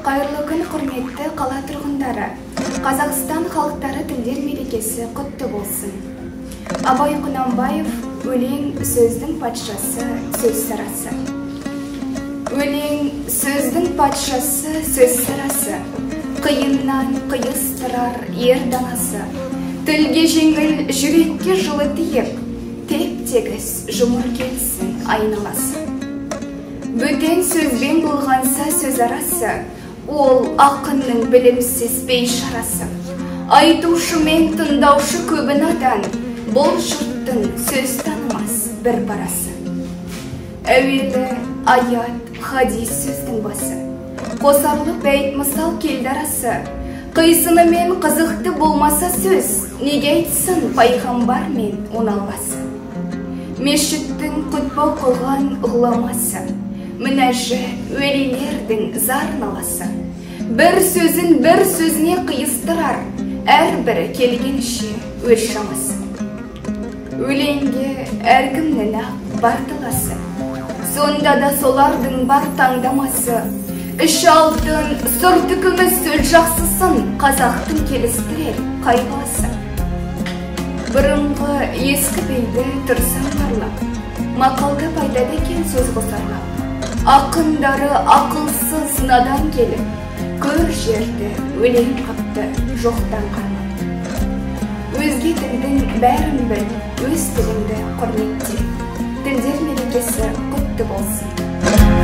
Қайырлы күн, құрметті қала тұрғындары. Қазақстан халықтары тілдер мерекесі құтты болсын. Абай Құнанбаев өлең сөздің патшасы, сөз сарасы. Өлең сөздің патшасы, сөз сарасы. Қиыннан қиыстырар ер данасы. Тілге жеңіл, жүрекке жылы тиіп, теп-тегіс жұмыр келсін айналасы. Бөтен сөзбен болғанса сөз арасы, ол ақынның білімсіз бейшарасы. Айтушы мен тыңдаушы көбі надан, бұл жұрттың сөз танымас бір парасы. Әуелі аят, хадис сөздің басы, қосарлы бәйт мысал келді арасы. Қисынымен қызықты болмаса сөз, неге айтсын пайғамбар мен он алласы. Мешіттің құтпа оқыған ғұламасы, мінәжі өлилердің зар наласы. Бір сөзін бір сөзіне қиыстырар, әрбірі келгенше өз шамасы. Өлеңге әркімнің ақ бар таласы, сонда да солардың бар таңдамасы. Іші алтын, сырты күміс сөз жақсысын, қазақтың келістірер қай баласы. Бұрынғы ескі белді тұрсаң барлап, мақалдап айтады екен сөз қосарлап. Ақындары ақылсыз надан келіп, көр жерді өлең қыпты жоқтан қармап. Өзге тілдің бәрін біл, өз тіліңді құрметте. Тілдер мерекесі құтты болсын.